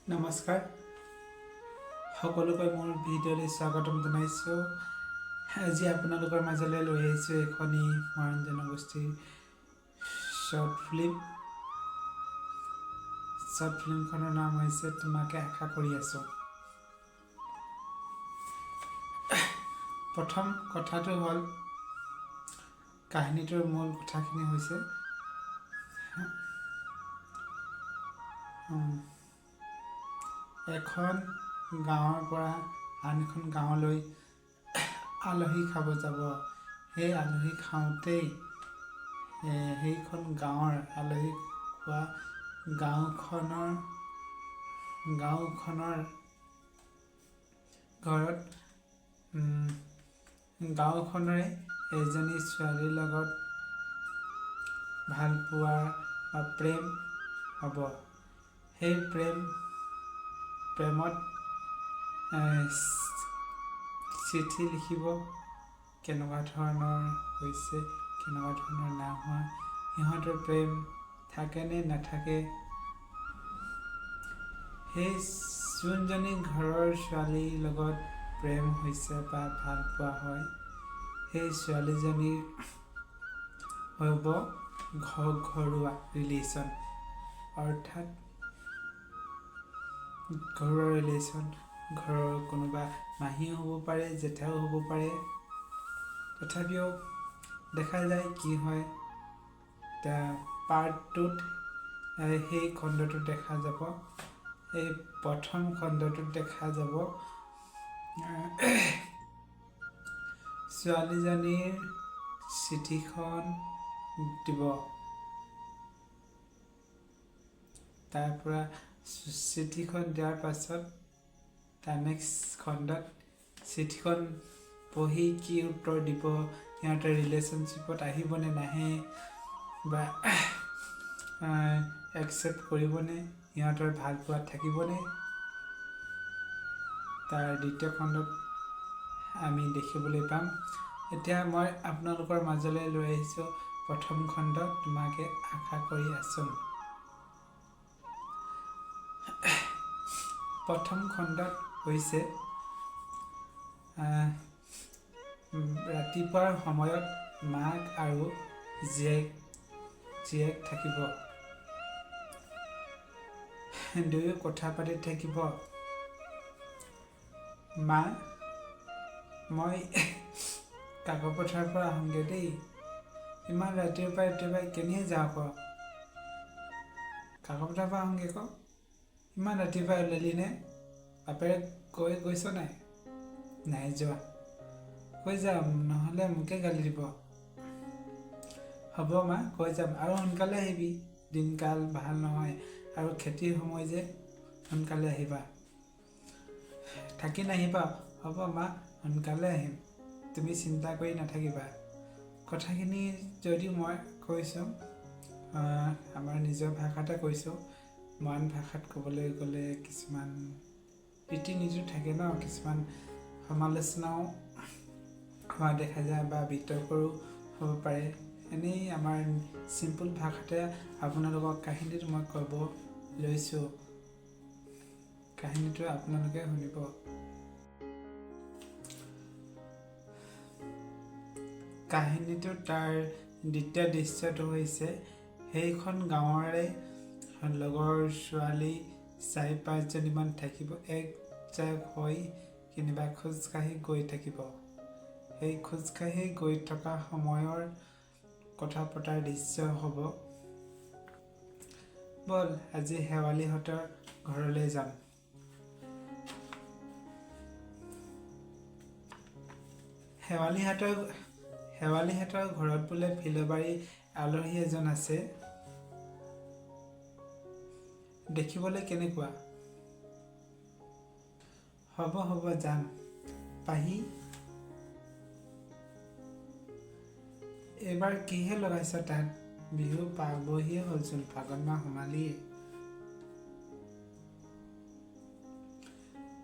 নমস্কাৰ, সকলোকে মোৰ ভিডিঅ'লৈ স্বাগতম জনাইছোঁ। আজি আপোনালোকৰ মাজলৈ লৈ আহিছোঁ এখনি মৰাণ জনগোষ্ঠীৰ শ্বৰ্ট ফিল্ম। শ্বৰ্ট ফিল্মখনৰ নাম হৈছে তোমাকে আশা কৰি আছোঁ। প্ৰথম কথাটো হ'ল, কাহিনীটোৰ মূল কথাখিনি হৈছে এখন গাঁৱৰ পৰা আন এখন গাঁৱলৈ আলহী খাব যাব। সেই আলহী খাওঁতেই সেইখন গাঁৱৰ আলহী খোৱা গাঁওখনৰ ঘৰত গাঁওখনৰে এজনী ছোৱালীৰ লগত ভাল পোৱা বা প্ৰেম হ'ব। সেই প্ৰেমত চিঠি লিখিব। কেনেকুৱা ধৰণৰ হৈছে, কেনেকুৱা ধৰণৰ নাই হোৱা, সিহঁতৰ প্ৰেম থাকেনে নাথাকে, সেই যোনজনী ঘৰৰ ছোৱালীৰ লগত প্ৰেম হৈছে বা ভাল পোৱা হয়, সেই ছোৱালীজনীৰ হ'ব ঘৰুৱা ৰিলেশ্যন, অৰ্থাৎ ঘৰুৱা ৰিলেশ্যন, ঘৰৰ কোনোবা মাহীও হ'ব পাৰে, জেঠাও হ'ব পাৰে। তথাপিও দেখা যায় কি হয়। এতিয়া পাৰ্ট টুত সেই খণ্ডটোত দেখা যাব। এই প্ৰথম খণ্ডটোত দেখা যাব ছোৱালীজনীৰ চিঠিখন দিব। তাৰ পৰা চিঠিখন দিয়াৰ পাছত তাৰ নেক্সট খণ্ডত চিঠিখন পঢ়ি কি উত্তৰ দিব, সিহঁতে ৰিলেশ্যনশ্বিপত আহিবনে নাহে বা একচেপ্ট কৰিবনে, সিহঁতৰ ভাল পোৱা থাকিবনে, তাৰ দ্বিতীয় খণ্ডত আমি দেখিবলৈ পাম। এতিয়া মই আপোনালোকৰ মাজলৈ লৈ আহিছোঁ প্ৰথম খণ্ড, তোমাকে আশা কৰি আছোঁ। প্ৰথম খণ্ডত হৈছে ৰাতিপুৱাৰ সময়ত মাক আৰু জীয়েক থাকিব, দুয়ো কথা পাতি থাকিব। মা, মই কাকপথাৰৰ পৰা আহোঁগৈ দেই। ইমান ৰাতিপুৱাই ৰাতিপুৱাই কেনি যাওঁ ক? কাকপথাৰৰ পৰা আহোঁগৈ ক। ইমান ৰাতিপুৱাই ওলালি নে? বাপেৰে কৈ গৈছ নাই? নাই যোৱা। কৈ যাম, নহ'লে মোকে গালি দিব। হ'ব মা, কৈ যাম। আৰু সোনকালে আহিবি, দিনকাল ভাল নহয় আৰু খেতিৰ সময় যে, সোনকালে আহিবা, থাকি নাহিবা। হ'ব মা, সোনকালে আহিম, তুমি চিন্তা কৰি নাথাকিবা। কথাখিনি যদি মই কৈছোঁ, আমাৰ নিজৰ ভাষাতে কৈছোঁ। মৰাণ ভাষাত ক'বলৈ গ'লে কিছুমান ৰীতি নীতিও থাকে ন, কিছুমান সমালোচনাও হোৱা দেখা যায় বা বিতৰ্কৰো হ'ব পাৰে। এনেই আমাৰ চিম্পুল ভাষাতে আপোনালোকক কাহিনীটো মই ক'ব লৈছোঁ। কাহিনীটো আপোনালোকে শুনিব। কাহিনীটো তাৰ দ্বিতীয় দৃশ্যটো হৈছে সেইখন গাঁৱৰে লগৰ ছোৱালী 4-5 জনীমান থাকিব। এক জাক হৈ কেনিবা খোজকাঢ়ি গৈ থাকিব। সেই খোজকাঢ়ি গৈ থকা সময়ৰ কথা পতাৰ দৃশ্য হ'ব। ব'ল, আজি শেৱালিহঁতৰ ঘৰলৈ যাম। শেৱালিহঁতৰ ঘৰত বোলে ফিল'বাৰী আলহী এজন আছে। দেখিবলৈ কেনেকুৱা? হ'ব হ'ব, যাম। পাহি, এইবাৰ কিহে লগাইছ তাত? বিহু পাবহিয়ে হ'লচোন, ফাগুন মাহ সোমালিয়ে।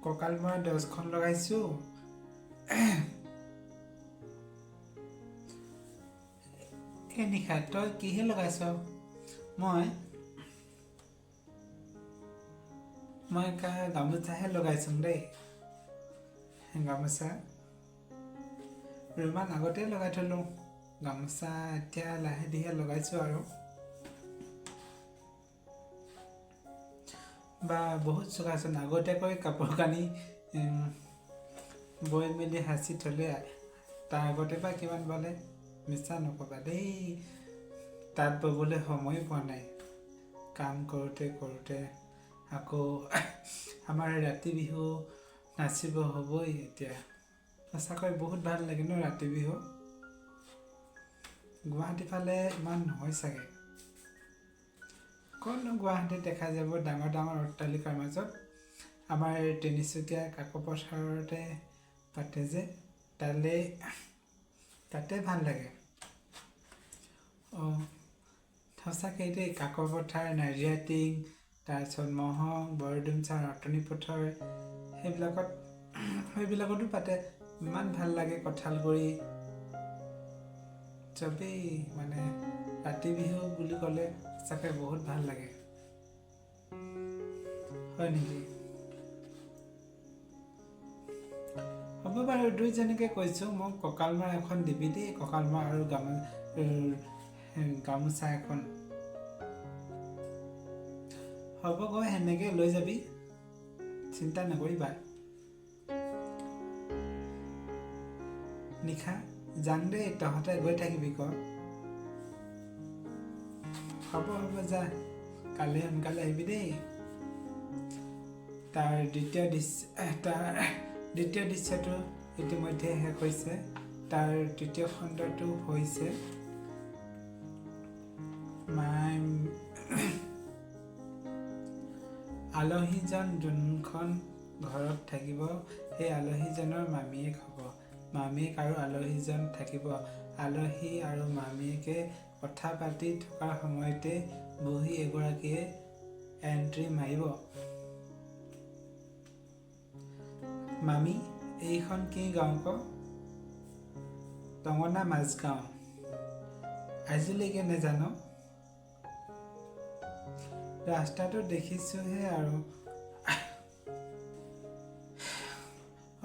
কঁকাল মৰা 10খন লগাইছোঁ। এই নিশা, তই কিহে লগাইছ? মই মই গামোচাহে লগাইছোং দেই, গামোচা ৰুমাল আগতে লগাই থলোঁ, গামোচা এতিয়া লাহে ধীৰে লগাইছোঁ আৰু। বা বহুত চোকাচোন, আগতীয়াকৈ কাপোৰ কানি বৈ মেলি সাঁচি থ'লে তাৰ আগতে বা কিমান পালে, মিছা নক'বা দেই, তাঁত ব'বলৈ সময়ো পোৱা নাই, কাম কৰোঁতে কৰোঁতে। আকৌ আমাৰ ৰাতি বিহু নাচিব হ'বই এতিয়া। সঁচাকৈ বহুত ভাল লাগে ন ৰাতি বিহু? গুৱাহাটী ফালে ইমান নহয় চাগে, ক'তনো গুৱাহাটীত দেখা যাব ডাঙৰ ডাঙৰ অট্টালিকাৰ মাজত। আমাৰ তিনিচুকীয়া কাকপথাৰতে পাতে যে, তালৈ তাতে ভাল লাগে। অঁ সঁচাকৈ দেই, কাকপথাৰ, নাজিৰাটিং, তাৰপিছত মহং, বৰডুমচা, ৰতনী পথাৰ, সেইবিলাকতো পাতে, ইমান ভাল লাগে। কঁঠালগুৰি চবেই মানে ৰাতি বিহু বুলি ক'লে সঁচাকৈ বহুত ভাল লাগে। হয় নেকি? হ'ব বাৰু, দুইজনীকে কৈছোঁ, মোক কঁকাল মৰা এখন দিবি দেই, কঁকাল মৰা আৰু গামোচা এখন। হ'বগৈ, সেনেকৈ লৈ যাবি, চিন্তা নকৰিবা। নিশা যাং দেই, তহঁতে গৈ থাকিবি ক। হ'ব হ'ব, যা, কালি সোনকালে আহিবি দেই। তাৰ দ্বিতীয় দৃশ্য, তাৰ দ্বিতীয় দৃশ্যটো ইতিমধ্যে শেষ হৈছে। তাৰ তৃতীয় খণ্ডটো হৈছে আলহীজন যোনখন ঘৰত থাকিব সেই আলহীজনৰ মামীয়েক হ'ব। মামীয়েক আৰু আলহীজন থাকিব। আলহী আৰু মামীয়েকে কথা পাতি থকাৰ সময়তে বুঢ়ী এগৰাকীয়ে এণ্ট্ৰি মাৰিব। মামী, এইখন কি গাঁও ক? টঙনা মাজগাঁও। আজিলৈকে নেজানো, ৰাস্তাটো দেখিছোঁহে আৰু,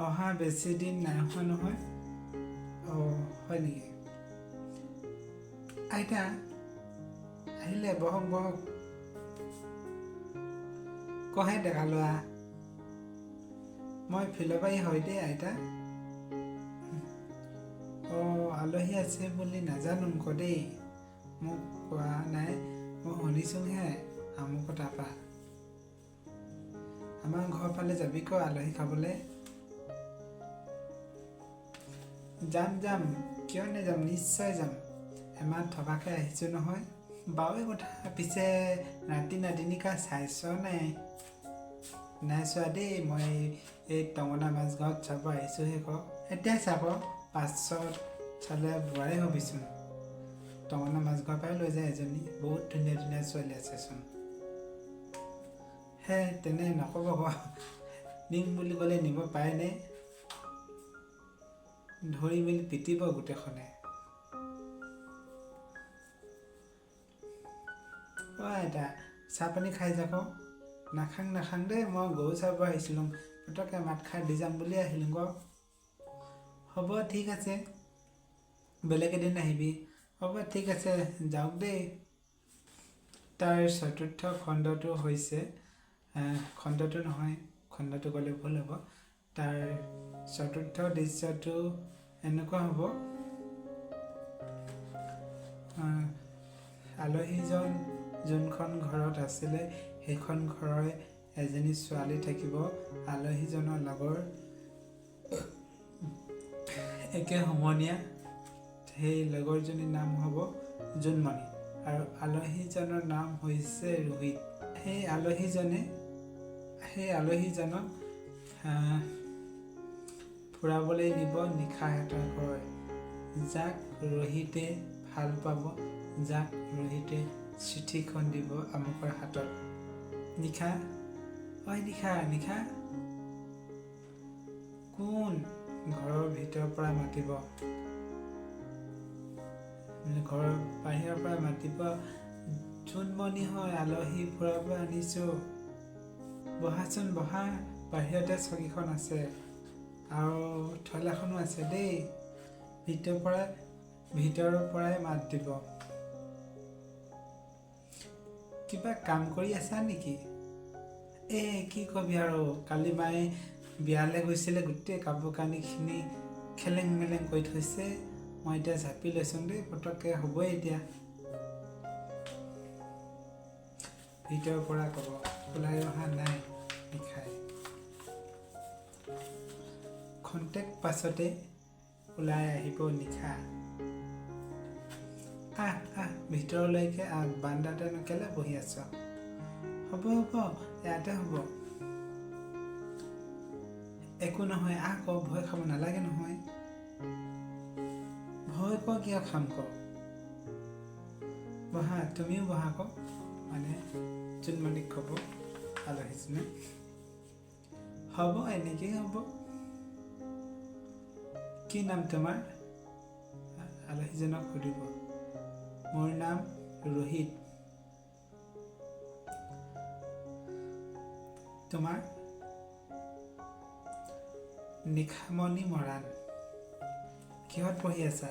অহা বেছি দিন নাই হোৱা নহয়। অঁ হয় নেকি? আইতা আহিলে, বহক বহক। কহে ডেকা ল'ৰা, মই ফিলবাৰী হয় দেই আইতা। অঁ আলহী আছে বুলি নাজানো ক দেই, মোক কোৱা নাই, মই শুনিছোঁহে আমুকৰ তাৰপৰা। আমাৰ ঘৰ ফালে যাবি ক আলহী খাবলৈ? যাম যাম, কিয় নাযাম, নিশ্চয় যাম, এমাহ থকাকৈ আহিছোঁ নহয়। বাৱে কথা, পিছে নাতি নাতিনীকা চাইছ নাই? নাই চোৱা দেই, মই এই টঙনা মাজগাঁৱত চাব আহিছোঁহে ক। এতিয়া চাব, পাছত চালে বোৱাৰে হবিচোন। টঙনা মাজগাঁৱৰ পৰাই লৈ যায় এজনী, বহুত ধুনীয়া ধুনীয়া ছোৱালী আছেচোন। হে তেনে নক'ব ক, নিম বুলি ক'লে নিব পাৰেনে? ধৰি মেলি পিটিব গোটেইখনে। অ' আইতা, চাহ পানী খাই যাক। নাখাং নাখাং দেই, মই গৰু চাব আহিছিলোঁ, পটককৈ মাত খাৰ দি যাম বুলি আহিলোঁ ক। হ'ব ঠিক আছে, বেলেগ এদিন আহিবি। হ'ব ঠিক আছে, যাওক দেই। তাৰ চতুৰ্থ খণ্ডটো হৈছে, খণ্ডটো নহয়, খণ্ডটো ক'লে ভুল হ'ব। তাৰ চতুৰ্থ দৃশ্যটো এনেকুৱা হ'ব, আলহীজন যোনখন ঘৰত আছিলে সেইখন ঘৰৰে এজনী ছোৱালী থাকিব। আলহীজনৰ লগৰ একে সমনীয়া, সেই লগৰজনীৰ নাম হ'ব জোনমণি আৰু আলহীজনৰ নাম হৈছে ৰোহিত। সেই আলহীজনক ফুৰাবলৈ নিব নিশাহঁতৰ ঘৰ, যাক ৰোহিতে ভাল পাব, যাক ৰোহিতে চিঠিখন দিব আমুকৰ হাতত। নিশা, ঐ নিশা, নিশা, কোন? ঘৰৰ ভিতৰৰ পৰা মাতিব, ঘৰৰ বাহিৰৰ পৰা মাতিব, জোনমণি হয়, আলহী ফুৰাব আনিছোঁ। বহাচোন বহা, বাহিৰতে চকীখন আছে আৰু থৈলাখনো আছে দেই। ভিতৰৰ পৰাই মাত দিব। কিবা কাম কৰি আছা নেকি? এ কি কবি আৰু, কালি মায়ে বিয়ালৈ গৈছিলে, গোটেই কাপোৰ কানিখিনি খেলেং মেলেং কৰি থৈছে। মই এতিয়া জাপি লৈছোঁ দেই, পটককৈ হ'বই এতিয়া। ভিতৰৰ পৰা ক'ব, ওলাই অহা নাই নিশাই। খন্তেক পাছতে ওলাই আহিব নিশা। আহ আহ, ভিতৰলৈকে আহ, বান্দাতেনো কেলৈ বহি আছ? হ'ব হ'ব, ইয়াতে হ'ব, একো নহয়। আহ ক, ভয় খাব নালাগে নহয়। ভয় ক কিয় খাম ক? বহা, তুমিও বহা ক, মানে জোনমণিক ক'ব আলহীজনে। হ'ব, এনেকেই হ'ব। কি নাম তোমাৰ? আলহীজনক সুধিব। মোৰ নাম ৰোহিত। তোমাৰ? নিশামণি মৰাণ। কিহত পঢ়ি আছা?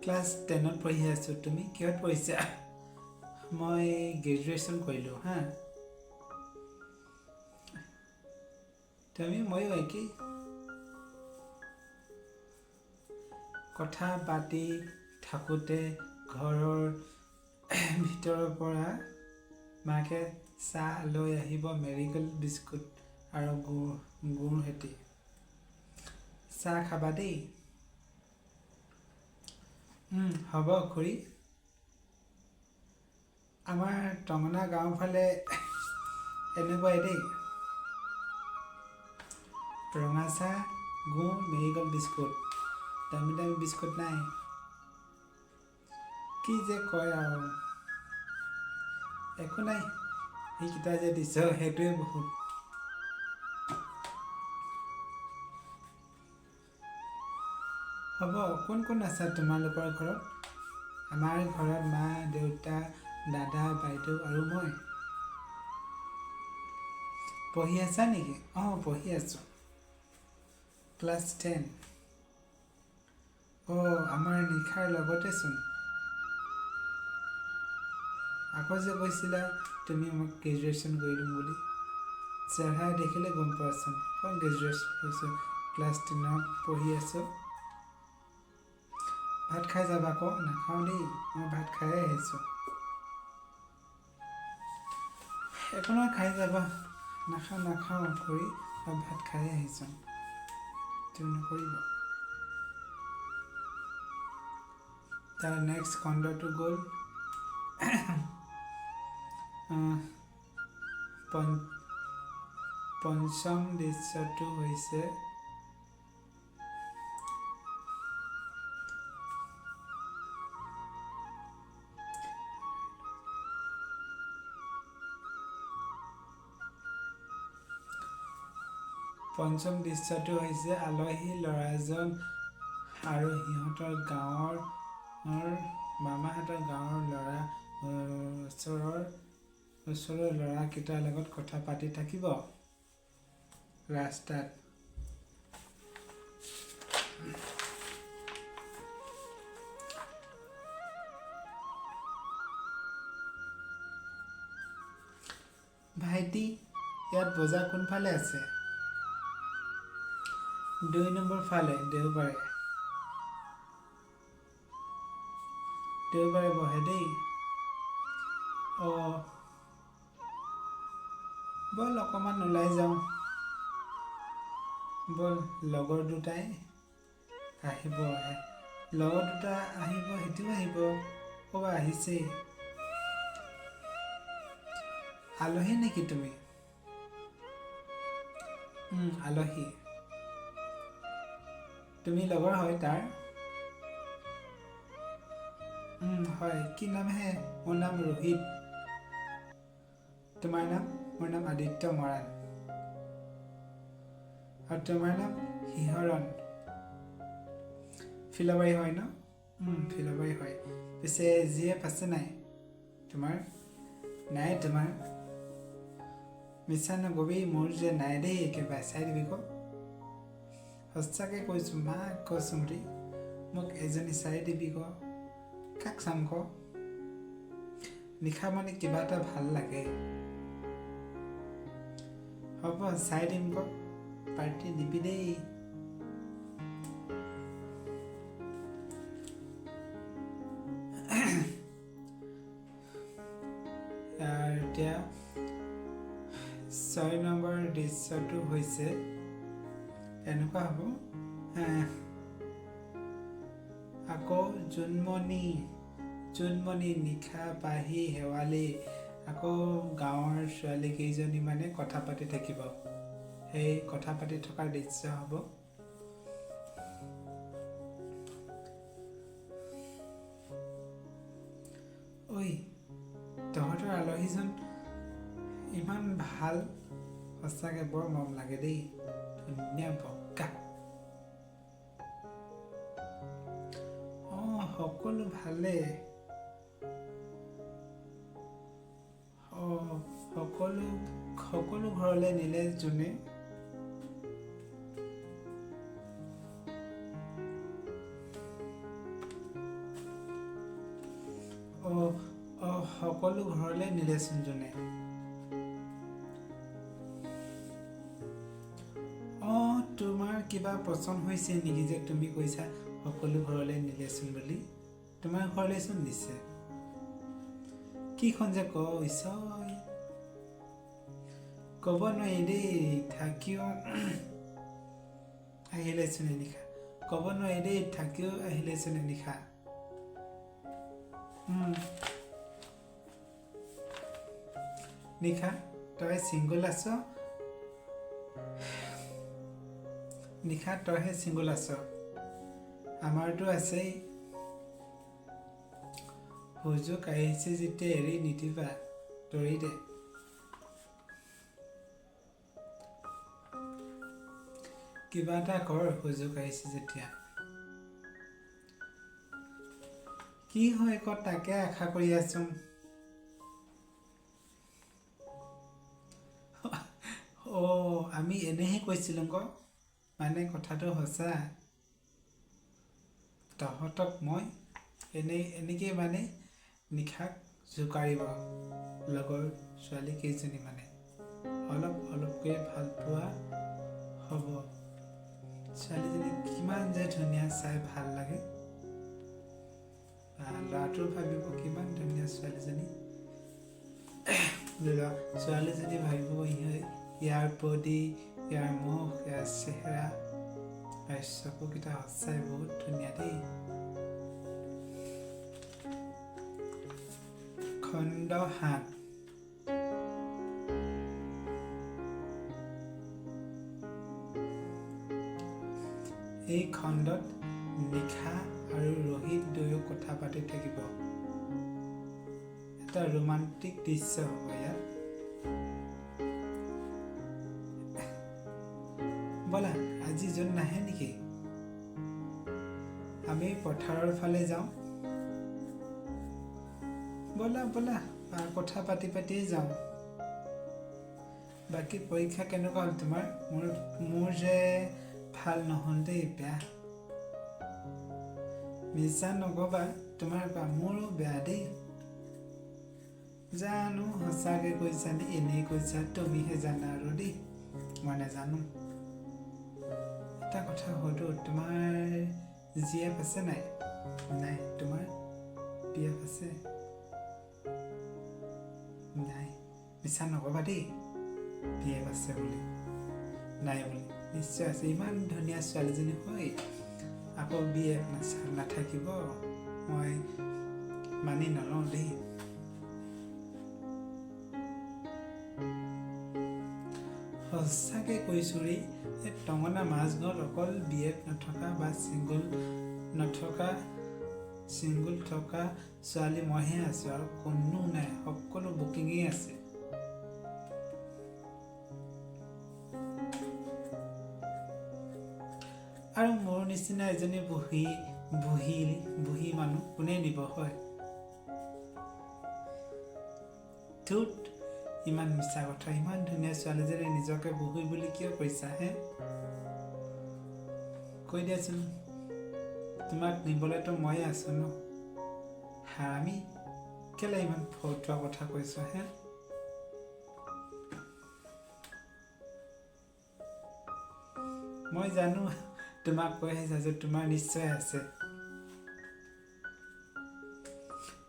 ক্লাছ 10ত পঢ়ি আছোঁ। তুমি কিহত পঢ়িছা? মই গ্ৰেজুৱেশ্যন কৰিলোঁ। হা, তুমি? ময়ো একেই। কথা পাতি থাকোঁতে ঘৰৰ ভিতৰৰ পৰা মাকে চাহ লৈ আহিব, মেৰিগ'ল্ড বিস্কুট আৰু গুৰ সৈতে। চাহ খাবা দেই। হ'ব খুৰী। আমাৰ টঙনা গাঁৱৰ ফালে এনেকুৱাই দেই, ৰঙা চাহ, গুৰ, মেৰিগ'ল্ড বিস্কুট, দামী দামী বিস্কুট নাই। কি যে কয় আৰু, একো নাই, সেইকেইটা যে দিছ সেইটোৱে বহুত। হ'ব, কোন কোন আছা তোমালোকৰ ঘৰত? আমাৰ ঘৰত মা, দেউতা, দাদা, বাইদেউ আৰু মই। পঢ়ি আছা নেকি? অঁ, পঢ়ি আছোঁ, ক্লাছ 10। অঁ, আমাৰ নিশাৰ লগতেচোন। আকৌ যে কৈছিলা তুমি মোক গ্ৰেজুৱেশ্যন কৰিলোঁ বুলি, চেহেৰা দেখিলে গম পোৱাচোন। অঁ, গ্ৰেজুৱেশ্যন কৰিছোঁ, ক্লাছ 10ত পঢ়ি আছোঁ। ভাত খাই যাবা আকৌ? নাখাওঁ দেই, মই ভাত খায়ে আহিছোঁ। একো নহয়, খাই যাবা। নাখাওঁ নাখাওঁ খুৰী, মই ভাত খায়ে আহিছোঁ। তুমি নকৰিব। তাৰ নেক্সট খণ্ডটো গ'ল পঞ্চম দৃশ্যটো হৈছে পঞ্চম দৃশ্যটো হৈছে আলহী ল'ৰাজন আৰু সিহঁতৰ গাঁৱৰ মামাহঁতৰ গাঁৱৰ ল'ৰা ওচৰৰ ল'ৰাকেইটাৰ লগত কথা পাতি থাকিব ৰাস্তাত। ভাইটি, ইয়াত বজাৰ কোনফালে আছে? 2 নম্বৰ ফালে, দেওবাৰে। দেওবাৰে বহে দেই। অঁ, ব'ল অকণমান ওলাই যাওঁ ব'ল। লগৰ দুটাই আহিব, লগৰ দুটা আহিব, সেইটোও আহিব। অ' আহিছেই। আলহী নেকি তুমি? আলহী। তুমি লগৰ হয় তাৰ? হয়। কি নাম হে? মোৰ নাম ৰোহিত। তোমাৰ নাম? মোৰ নাম আদিত্য মৰাণ। আৰু তোমাৰ নাম? শিহৰণ। ফিলাবাৰী হয় ন? ফিলবাৰী হয়। পিছে জি এফ আছে নাই তোমাৰ? নাই তোমাৰ? মিছা নকবি, মোৰ যে নাই দেই, একেবাৰে চাই দিবি ক। সঁচাকৈ কৈছোঁ মা কচোন ৰে, মোক এজনী চাই দিবি ক। কাক চাম ক? নিশা মানে কিবা এটা ভাল লাগে। হ'ব চাই দিম ক, পাৰ্টি দিবি দেই। এতিয়া 6 নম্বৰ দৃশ্যটো হৈছে এনেকুৱা হ'ব। আকৌ জোনমণি, জোনমণি, নিশা, পাহি, শেৱালি আকৌ গাঁৱৰ ছোৱালী কেইজনী মানে কথা পাতি থাকিব। সেই কথা পাতি থকাৰ দৃশ্য হ'ব। ঐ, তহঁতৰ আলহীজন ইমান ভাল, সঁচাকৈ বৰ মৰম লাগে দেই, ধুনীয়া বগা। অঁ, সকলো ভালে। অঁ, সকলো সকলো ঘৰলৈ নিলে যোনে। অঁ অঁ, সকলো ঘৰলৈ নিলেচোন যোনে। অঁ, তোমাৰ কিবা পচন্দ হৈছে নেকি যে তুমি কৈছা সকলো ঘৰলৈ নিলেচোন বুলি? তোমাৰ ঘৰলৈচোন নিছে। কিখন যে কৈছ ক'ব নোৱাৰি দেই, থাকিও আহিলেচোন নিশা। ক'ব নোৱাৰি দেই, থাকিও আহিলেচোন নিশা। নিশা তই ছিংগল আছ? নিশা তইহে ছিংগল আছ, আমাৰতো আছেই। সুযোগ আহিছে যেতিয়া এৰি নিদিবা, তৰি দে। কিবা এটা কৰ, সুযোগ আহিছে যেতিয়া। কি হয় ক, তাকে আশা কৰি আছো। অ', আমি এনেহে কৈছিলো ক, মানে কথাটো সঁচা। তহঁতক মই এনেই এনেকেই মানে নিশাক জোকাৰিব লগৰ ছোৱালী কেইজনী মানে অলপ অলপকৈ ভাল পোৱা হ'ব। ছোৱালীজনী কিমান যে ধুনীয়া, চাই ভাল লাগে। ল'ৰাটো ভাবিব কিমান ধুনীয়া ছোৱালীজনী। ছোৱালীজনী ভাবিব ইয়াৰ বডি, ইয়াৰ মুখ, ইয়াৰ চেহেৰা, ইয়াৰ চকুকেইটা সঁচাই বহুত ধুনীয়া দেই। খণ্ড 7। এই খণ্ডত নিশা আৰু ৰোহিত দুয়ো কথা পাতি থাকিব। এটা ৰোমান্টিক দৃশ্য হ'ব ইয়াত। ব'লা, আজি জোন নাহে নেকি? আমি পথাৰৰ ফালে যাওঁ। ব'লা ব'লা, কথা পাতি পাতিয়ে যাওঁ। বাকী পৰীক্ষা কেনেকুৱা হ'ল তোমাৰ? মোৰ যে ভাল নহ'ল দেই, বেয়া। মিছা নক'বা, তোমাৰ মোৰো বেয়া দেই। জানো সঁচাকৈ কৈছা নে এনেই কৈছা, তুমিহে জানা আৰু দেই, মই নাজানো। এটা কথা সোধো, তোমাৰ জি এফ আছে নাই? নাই। তোমাৰ পি এফ আছে নাই? মিছা নক'বা দেই, পি এফ আছে বুলি। নাই বুলি নিশ্চয় আছে। ইমান ধুনীয়া ছোৱালীজনী হৈ আকৌ বি এফ নাথাকিব, মই মানি নলওঁ দেই। সঁচাকৈ কৈছোঁ ৰে, এই টঙনা মাজগাঁৱত অকল বি এফ নথকা বা ছিংগল নথকা, ছিংগল থকা ছোৱালী মইহে আছোঁ, আৰু কোনো নাই, সকলো বুকিঙেই আছে। আৰু মোৰ নিচিনা নিচিনা এজনী বুঢ়ী বুঢ়ী বুঢ়ী মানুহ কোনে নিব হয়? ধুত, ইমান মিছা কথা। ইমান ধুনীয়া ছোৱালীজনী নিজকে বুঢ়ী বুলি কিয় কৈছা হে? কৈ দিয়াচোন, তোমাক নিবলৈতো ময়ে আছো ন। হাৰামি, কেলে ইমান ফটোৱা কথা কৈছ হে? মই জানো, তোমাক কৈ আহিছা যে তোমাৰ নিশ্চয় আছে।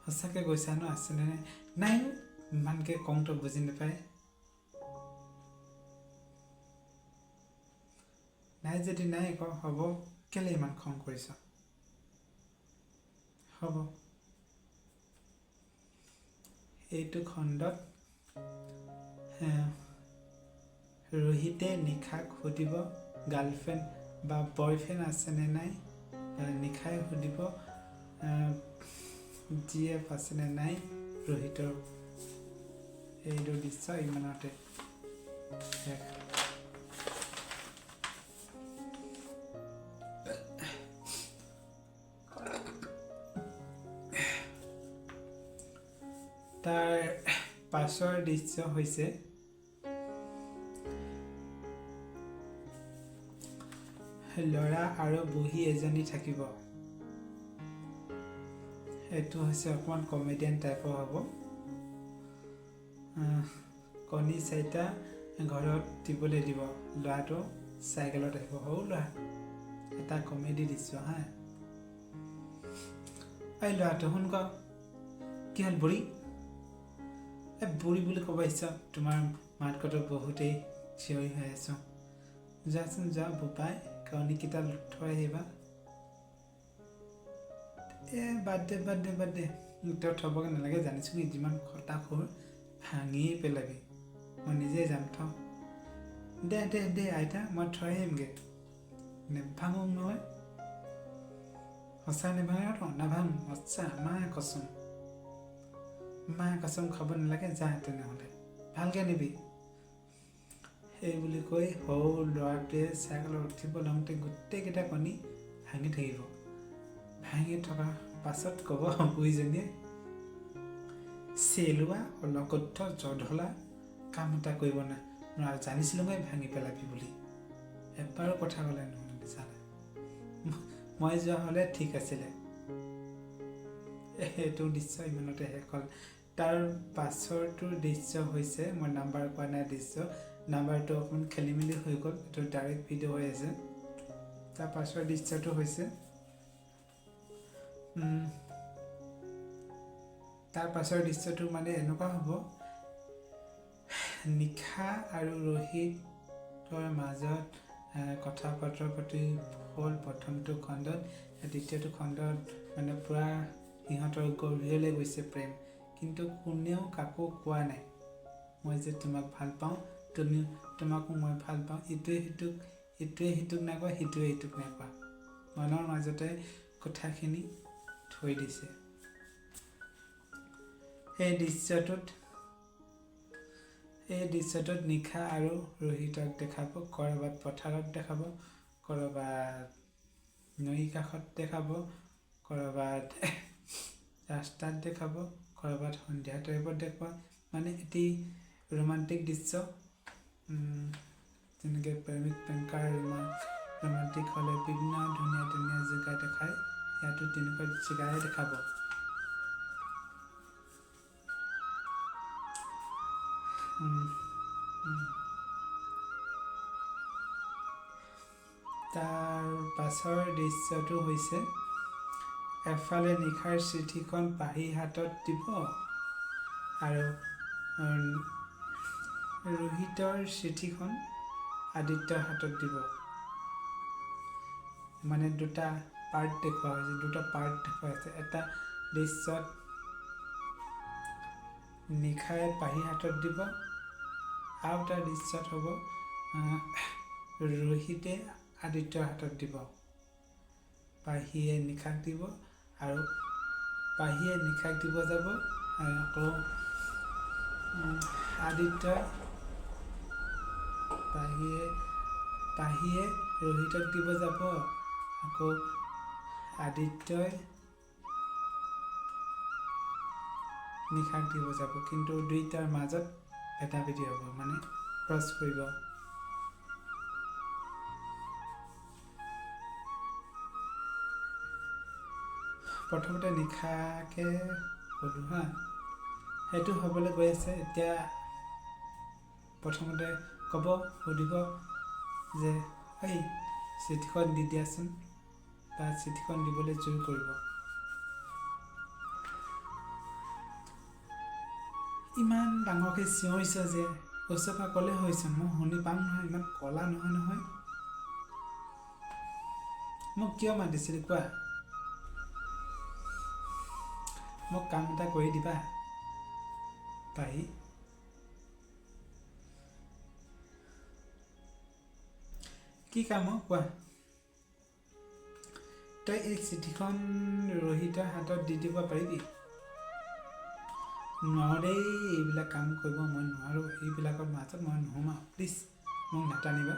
সঁচাকৈ কৈছা ন, আছেনে নাই? নাই, ইমানকৈ কওঁতো বুজি নাপায়। নাই যদি নাই ক, হ'ব। কেলে ইমান খং কৰিছ? হ'ব। এইটো খণ্ডত ৰোহিতে নিশাক সুধিব গাৰ্লফ্ৰেণ্ড বা বয়ফ্ৰেণ্ড আছেনে নাই, নিশাই সুধিব জি এফ আছেনে নাই ৰোহিতৰ। এইটো দৃশ্য ইমানতে শেষ। তাৰ পাছৰ দৃশ্য হৈছে ল'ৰা আৰু বুঢ়ী এজনী থাকিব। এইটো হৈছে অকণমান কমেডিয়ান টাইপৰ হ'ব। কণী চাৰিটা ঘৰত দিবলৈ দিব, ল'ৰাটো চাইকেলত আহিব। সৰু ল'ৰা, এটা কমেডি দৃশ্য হা। এই ল'ৰাটো শুন ক, কি হ'ল বুঢ়ী? এই বুঢ়ী বুলি ক'ব আহিছ, তোমাৰ মাতকতো বহুতেই চিঞৰি হৈ আছো। যোৱাচোন যোৱা বোপাই, কণীকেইটা থৈ আহিবা। এ বাদ দে বাদ দে বাদ দে, তই থ'বগৈ নালাগে, জানিছোঁ কি যিমান খটা খোৰ ভাঙিয়ে পেলাবি, মই নিজেই যাম, থ। দে দে দে আইতা, মই থৈ আহিমগৈ। নেভাঙো নহয়, সঁচা নেভাঙো তো? নাভাঙো সঁচা, মা কচম, মা কচম খাব নালাগে, যা তেনেহ'লে, ভালকৈ নিবি। এই বুলি কৈ সৰু ল'ৰাটোৱে চাইকেলত উঠিব লওঁতে গোটেইকেইটা কণী ভাঙি থাকিব। ভাঙি থকা পাছত ক'ব বুঢ়ীজনীয়ে, চেলোৱা অলগদ্ধ জধলা, কাম এটা কৰিব নাই, জানিছিলোঁ মই ভাঙি পেলাবি বুলি। এবাৰো কথা ক'লে নুশুনিলি চালা, মই যোৱা হ'লে ঠিক আছিলে। এইটো দৃশ্য ইমানতে শেষ হ'ল। তাৰ পাছৰটো দৃশ্য হৈছে, মই নাম্বাৰ কোৱা নাই, দৃশ্য নাম্বাৰটো অকণমান খেলি মেলি হৈ গ'ল, এইটো ডাইৰেক্ট ভিডিঅ' হৈ আছে। তাৰ পাছৰ দৃশ্যটো হৈছে, তাৰ পাছৰ দৃশ্যটো মানে এনেকুৱা হ'ব, নিশা আৰু ৰোহিতৰ মাজত কথা বতৰা পাতি হ'ল প্ৰথমটো খণ্ডত। দ্বিতীয়টো খণ্ডত মানে পূৰা সিহঁতৰ গভীৰলৈ গৈছে প্ৰেম, কিন্তু কোনেও কাকো কোৱা নাই মই যে তোমাক ভাল পাওঁ, তুমি তোমাকো মই ভাল পাওঁ। ইটোৱে সিটোক, ইটোৱে সিটোক নাই কোৱা, সিটোৱে ইটোক নাই কোৱা, মনৰ মাজতে কথাখিনি থৈ দিছে। এই দৃশ্যটোত নিশা আৰু ৰোহিতক দেখাব, ক'ৰবাত পথাৰত দেখাব, ক'ৰবাত নৈৰ কাষত দেখাব, ক'ৰবাত ৰাস্তাত দেখাব, ক'ৰবাত সন্ধিয়া টাইপত দেখুওৱা, মানে এটি ৰোমান্টিক দৃশ্য। যেনেকৈ প্ৰেমিক প্ৰেমিকাৰ ৰোমান্টিক হ'লে বিভিন্ন ধুনীয়া ধুনীয়া জেগা দেখায়, ইয়াতো তেনেকুৱা জেগাই দেখাব। তাৰ পাছৰ দৃশ্যটো হৈছে এফালে নিশাৰ চিঠিখন পাহিৰ হাতত দিব আৰু ৰোহিতৰ চিঠিখন আদিত্যৰ হাতত দিব। মানে দুটা পাৰ্ট দেখুওৱা হৈছে, দুটা পাৰ্ট দেখুওৱা হৈছে। এটা দৃশ্যত নিশাই পাহিৰ হাতত দিব, আৰু এটা দৃশ্যত হ'ব ৰোহিতে আদিত্যৰ হাতত দিব। পাহিয়ে নিশাক দিব আৰু পাহিয়ে নিশাক দিব যাব, আকৌ আদিত্যই পাহিয়ে ৰোহিতক দিব যাব আকৌ আদিত্যই নিশাক দিব যাব, কিন্তু দুইটাৰ মাজত ভেটাভেটি হ'ব, মানে ক্ৰছ কৰিব। প্ৰথমতে নিশাকে ক'লোঁ হা, সেইটো হ'বলৈ গৈ আছে। এতিয়া প্ৰথমতে ক'ব, সুধিব যে এই চিঠিখন দি দিয়াচোন, বা চিঠিখন দিবলৈ জোৰ কৰিব। ইমান ডাঙৰকৈ চিঞৰিছ যে, ওচৰৰ পৰা ক'লে হৈছোন, মই শুনি পাম নহয়, ইমান কলা নহয় নহয়। মোক কিয় মাতিছিলি কোৱা? মোক কাম এটা কৰি দিবা পাহি? কি কাম অ' কোৱা? তই এই চিঠিখন ৰোহিতৰ হাতত দি দিব পাৰিবি? নোৱাৰোঁ দেই, এইবিলাক কাম কৰিব মই নোৱাৰোঁ, এইবিলাকৰ মাজত মই নোসোমাওঁ, প্লিজ মোক নাটানিবা।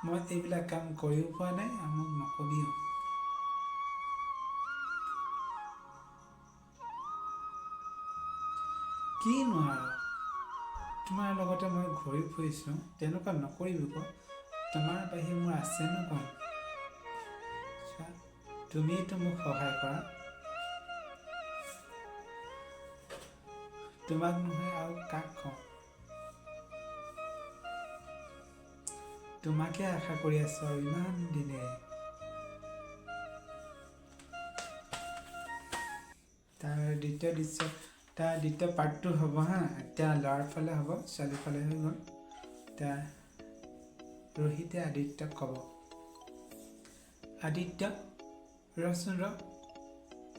মই এইবিলাক কাম কৰিও পোৱা নাই আৰু মোক নকবিও। কি নোৱাৰো? তোমাৰ লগতে মই ঘূৰি ফুৰিছোঁ, তেনেকুৱা নকৰিবি ক। তোমাৰ বাহিৰে মোৰ আছেনো কোন? চোৱা, তুমিয়েতো মোক সহায় কৰা। তোমাক নহয় আৰু কাক কওঁ? তোমাকে আশা কৰি আছোঁ আৰু ইমান দিনে। তাৰ দ্বিতীয় দৃশ্য, তাৰ দ্বিতীয় পাৰ্টটো হ'ব হা। এতিয়া ল'ৰাৰ ফালে হ'ব, ছোৱালীৰ ফালে হৈ গ'ল। এতিয়া ৰোহিতে আদিত্যক ক'ব, আদিত্য ৰচোন ৰ,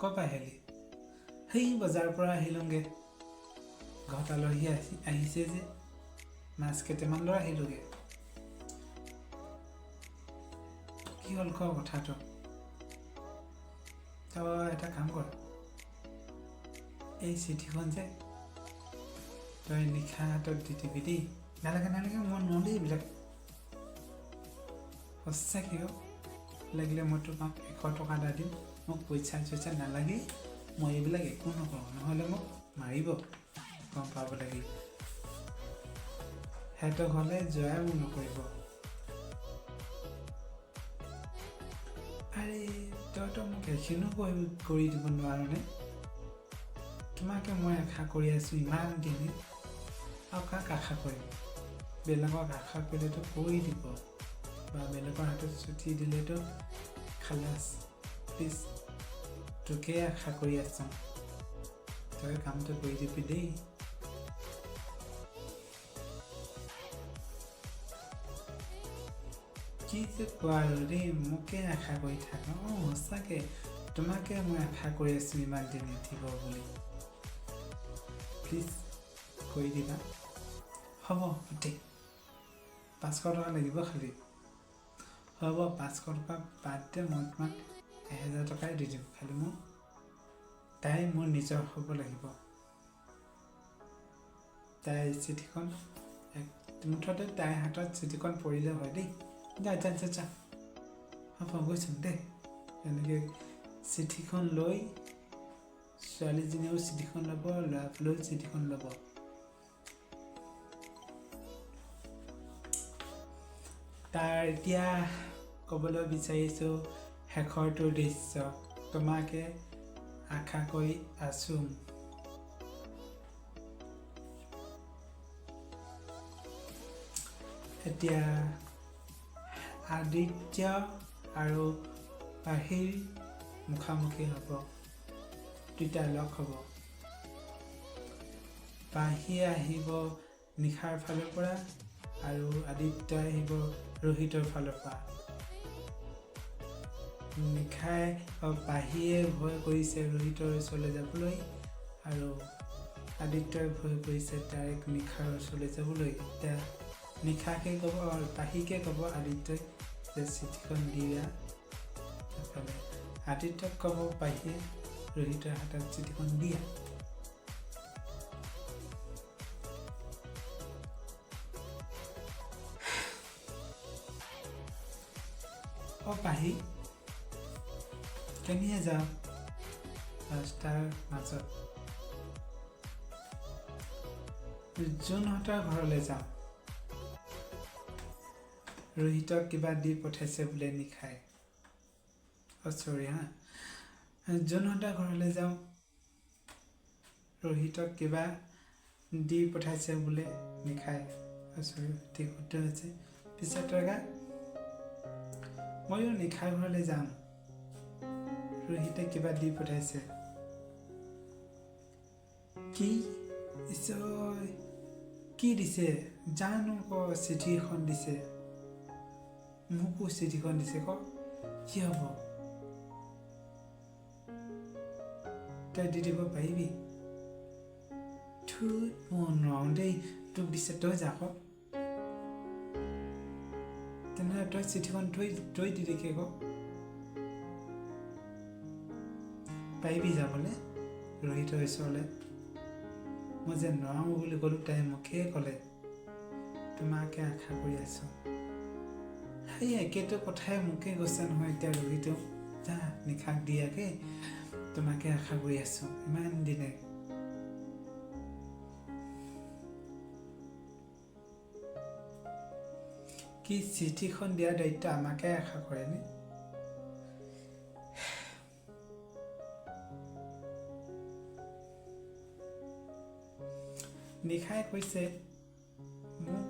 ক'ৰ আহিলি? সেই বজাৰৰ পৰা আহিলোঁগৈ, ঘৰত আলহী আহিছে যে, মাছ কেইটামান লৈ আহিলোঁগৈ। কি হ'ল ক কথাটো? তই এটা কাম কৰ, এই চিঠিখন যে তই নিশা হাতত দি দিবি দেই। নালাগে নালাগে, মই নোৱাৰোঁ দেই এইবিলাক। সঁচাকৈ অ', লাগিলে মই তোমাক 100 টকা এটা দিম, মোক পইচা চইচা নালাগেই, মই এইবিলাক একো নকৰোঁ, নহ'লে মোক মাৰিব, গম পাব লাগিল। সিহঁতৰ ঘৰলৈ যোৱাই মোক নকৰিব। আৰে তইতো মোক এইখিনিও কৰি দিব নোৱাৰনে? তোমাকে মই আশা কৰি আছোঁ ইমান দিনে, আৰু কাক আশা কৰিম? বেলেগক আশা কৰিলেতো কৰি দিব, বা বেলেগৰ হাতত ছুটি দিলেতো খালাচ। প্লিজ তোকে আশা কৰি আছোঁ, তই কামটো কৰি দিবি দেই। কি যে কোৱা আৰু দেই, মোকে আশা কৰি থাক। অঁ সঁচাকৈ তোমাকে মই আশা কৰি আছোঁ ইমান দিনে দিব বুলি, প্লিজ কৰি দিবা। হ'ব দে, 500 টকা লাগিব খালি। হ'ব 500 টকা বাদ দে, মই তোমাক 1000 টকাই দি দিম, খালি মোক তাই মোৰ নিজৰ হ'ব লাগিব। তাই চিঠিখন মুঠতে তাইৰ হাতত চিঠিখন পৰিলে হয় দেই। যা যা যা যা, হ'ব গৈছোঁ দেই। তেনেকৈ চিঠিখন লৈ ছোৱালীজনীয়েও চিঠিখন ল'ব, ল'ৰাটোলৈও চিঠিখন ল'ব। তাৰ এতিয়া ক'বলৈ বিচাৰিছোঁ শেষৰটো দৃশ্য, তোমাকে আশা কৰি আছোঁ। এতিয়া আদিত্য আৰু পাহিৰ মুখামুখি হ'ব, দুইটা লগ হ'ব। পাহি আহিব নিশাৰ ফালৰ পৰা আৰু আদিত্য আহিব ৰোহিতৰ ফালৰ পৰা। নিশাই পাহিয়ে ভয় কৰিছে ৰোহিতৰ ওচৰলৈ যাবলৈ আৰু আদিত্যই ভয় কৰিছে ডাইৰেক্ট নিশাৰ ওচৰলৈ যাবলৈ। এতিয়া নিশাকে ক'ব, পাহিকে ক'ব আদিত্যই যে চিঠিখন দিয়া। এফালে আদিত্যক ক'ব পাহিয়ে ৰোহিতৰ হাতত চিঠিখন দিয়া। অ পাহি, কেনিয়ে যাওঁ ৰাস্তাৰ মাজত? জোনহঁতৰ ঘৰলৈ যাওঁ। ৰোহিতক কিবা দি পঠাইছে বোলে নিশাই। অ' চৰি হা, জোনহঁতৰ ঘৰলৈ যাওঁ, ৰোহিতক কিবা দি পঠাইছে বোলে নিশাই। অ' চৰি, ঠিক শুদ্ধ হৈছে। পিছত তৰ্কা, ময়ো নিশাৰ ঘৰলৈ যাম, ৰোহিতে কিবা দি পঠাইছে। কি ঈশ্বৰ, কি দিছে জানো? ক, চিঠি এখন দিছে। মোকো চিঠিখন দিছে। ক, কি হ'ব? তই দি দিব পাৰিবি? থুত, মই নোৱাৰোঁ দেই। তোক দিছে, তই যা ক। তেনেহ'লে তই চিঠিখন থৈ তই দিদিকে ক। পাৰিবি যাবলৈ ৰোহিতৰ ওচৰলৈ? মই যে নোৱাৰোঁ বুলি ক'লোঁ, তাই মোকেই ক'লে তোমাকে আশা কৰি আছোঁ। সেই একেটো কথাই মোকে কৈছে নহয় এতিয়া ৰোহিতেও, যা নিশাক দিয়াকে, তোমাকে আশা কৰি আছোঁ ইমান দিনে। কি চিঠিখন দিয়াৰ দায়িত্ব আমাকে আশা কৰেনে? নিশাই কৈছে মোক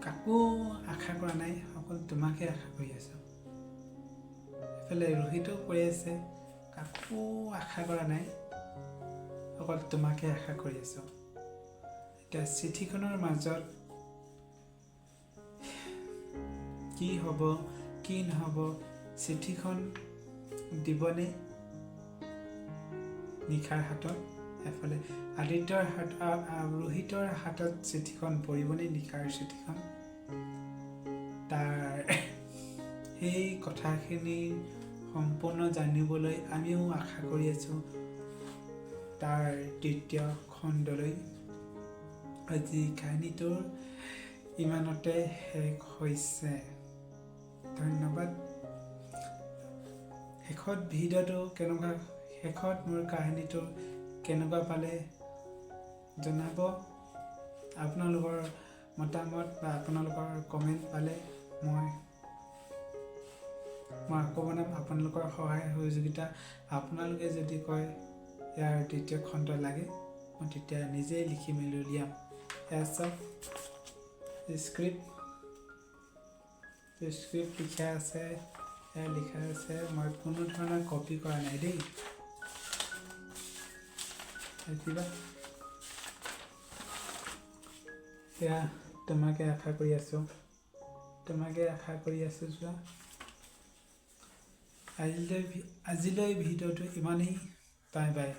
কাকো আশা কৰা নাই, অকল তোমাকে আশা কৰি আছোঁ। এইফালে ৰোহিতেও কৈ আছে কাকো আশা কৰা নাই, অকল তোমাকে আশা কৰি আছোঁ। এতিয়া চিঠিখনৰ মাজত কি হ'ব কি নহ'ব, চিঠিখন দিবনে নিশাৰ হাতত? এফালে আদিত্যৰ হাত, ৰোহিতৰ হাতত চিঠিখন পৰিবনে নিশাৰ চিঠিখন? তাৰ সেই কথাখিনি সম্পূৰ্ণ জানিবলৈ আমিও আশা কৰি আছোঁ তাৰ দ্বিতীয় খণ্ডলৈ। আজি কাহিনীটোৰ ইমানতে শেষ হৈছে। ধন্যবাদ। শেষত ভিডিঅ'টো কেনেকুৱা, শেষত মোৰ কাহিনীটো কেনেকুৱা পালে জনাব। আপোনালোকৰ মতামত বা আপোনালোকৰ কমেণ্ট পালে মই আকৌ বনাম। আপোনালোকৰ সহায় সহযোগিতা, আপোনালোকে যদি কয় ইয়াৰ দ্বিতীয় খণ্ড লাগে, মই তেতিয়া নিজেই লিখি মেলি উলিয়াম। এয়া চাওক, স্ক্ৰিপ্ট লিখা আছে, এয়া লিখা আছে। মই কোনো ধৰণৰ কপি কৰা নাই দেই। কিবা এয়া তোমাকে আশা কৰি আছোঁ, তোমাকে আশা কৰি আছোঁ। যোৱা আজিলৈ ভিডিঅ'টো ইমানেই। Bye bye.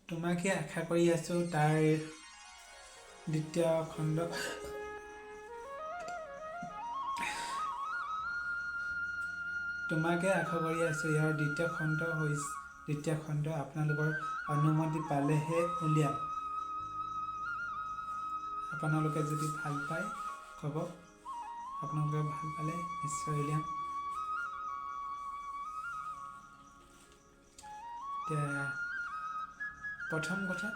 তোমাকে আশা কৰি আছোঁ তাৰ দ্বিতীয় খণ্ড। তোমাকে আশা কৰি আছোঁ ইয়াৰ দ্বিতীয় খণ্ড হৈছে, দ্বিতীয় খণ্ড আপোনালোকৰ অনুমতি পালেহে উলিয়াম। আপোনালোকে যদি ভাল পায় ক'ব, আপোনালোকে ভাল পালে নিশ্চয় উলিয়াম। এতিয়া প্ৰথম কথা,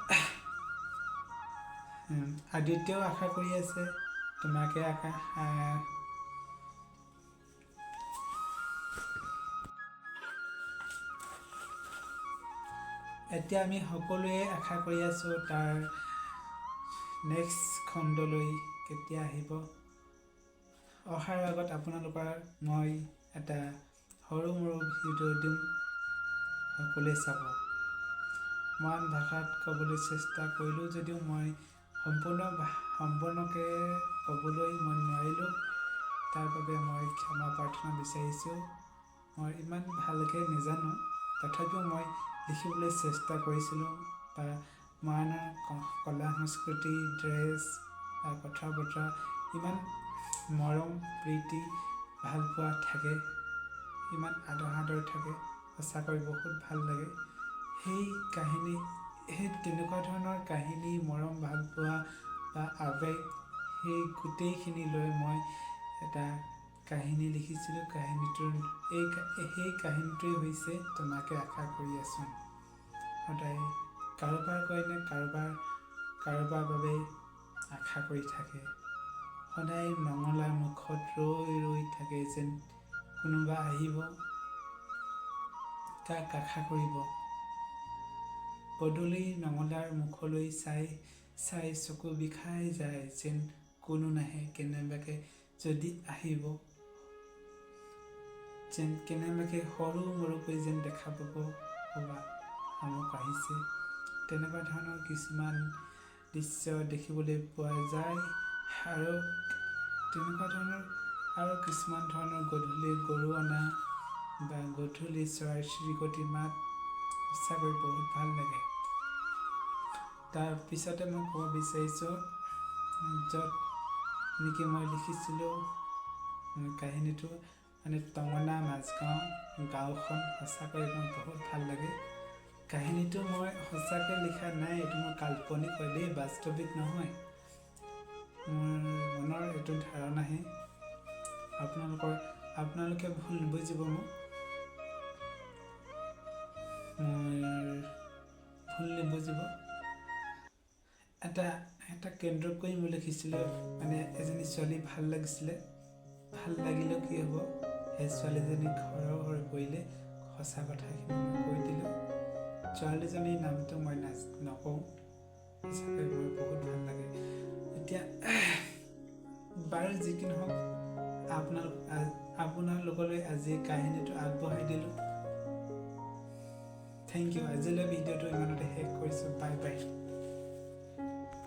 আদিত্যও আশা কৰি আছে, তোমাকে আশা। এতিয়া আমি সকলোৱে আশা কৰি আছোঁ তাৰ নেক্সট খণ্ডলৈ কেতিয়া আহিব। অহাৰ আগত আপোনালোকৰ মই এটা সৰু মৰু ভিডিঅ' দিম, সকলোৱে চাব। মৰাণ ভাষাত ক'বলৈ চেষ্টা কৰিলোঁ যদিও মই সম্পূৰ্ণকৈ ক'বলৈ মই নোৱাৰিলোঁ, তাৰ বাবে মই ক্ষমা প্ৰাৰ্থনা বিচাৰিছোঁ। মই ইমান ভালকৈ নাজানো, তথাপিও মই লিখিবলৈ চেষ্টা কৰিছিলোঁ। বা মৰাণৰ কলা সংস্কৃতি, ড্ৰেছ বা কথা বতৰা ইমান মৰম প্ৰীতি ভালপোৱা থাকে, ইমান আদৰ সাদৰ থাকে, সঁচাকৈ বহুত ভাল লাগে সেই কাহিনী। সেই তেনেকুৱা ধৰণৰ কাহিনী, মৰম ভালপোৱা বা আৱেগ সেই গোটেইখিনি লৈ মই এটা কাহিনী লিখিছিলোঁ। কাহিনীটোৰ এই সেই কাহিনীটোৱেই হৈছে "তোমাকে আশা কৰি আছোঁ"। সদায় কাৰোবাৰ কাৰণে, কাৰোবাৰ কাৰোবাৰ বাবে আশা কৰি থাকে। সদায় নঙলাৰ মুখত ৰৈ ৰৈ থাকে যেন কোনোবা আহিব, কাক আশা কৰিব। পদূলি নঙলাৰ মুখলৈ চাই চাই চকু বিষাই যায়, যেন কোনো নাহে। কেনেবাকৈ যদি আহিব, যেন কেনেবাকৈ সৰু মৰুকৈ যেন দেখা পাব, ক'বা আমুক আহিছে। তেনেকুৱা ধৰণৰ কিছুমান দৃশ্য দেখিবলৈ পোৱা যায়। আৰু তেনেকুৱা ধৰণৰ আৰু কিছুমান ধৰণৰ গধূলি গৰু অনা বা গধূলি চৰাই চিৰিকটিৰ মাত সঁচাকৈ বহুত ভাল লাগে। তাৰপিছতে মই ক'ব বিচাৰিছোঁ, য'ত নেকি মই লিখিছিলোঁ কাহিনীটো, মানে টঙনা মাজগাঁও গাঁওখন সঁচাকৈ মোৰ বহুত ভাল লাগে। কাহিনীটো মই সঁচাকৈ লিখা নাই, এইটো মোৰ কাল্পনিক হয় দেই, বাস্তৱিক নহয়। মোৰ মনৰ এইটো ধাৰণাহে। আপোনালোকে ভুল নুবুজিব মোক, মোৰ ভুল নুবুজিব। এটা এটা কেন্দ্ৰ কৰি মই লিখিছিলোঁ, মানে এজনী ছোৱালী ভাল লাগিছিলে। ভাল লাগিলেও কি হ'ব, সেই ছোৱালীজনী ঘৰৰ হৈ পৰিলে। সঁচা কথাখিনি মই কৈ দিলোঁ। ছোৱালীজনীৰ নামটো মই নকওঁ। সঁচাকৈ মোৰ বহুত ভাল লাগে। এতিয়া বাৰু যি কি নহওক, আপোনালোকলৈ আজি কাহিনীটো আগবঢ়াই দিলোঁ। Thank U. আজিলৈ ভিডিঅ'টো ইমানতে শেষ কৰিছোঁ। Bye bye.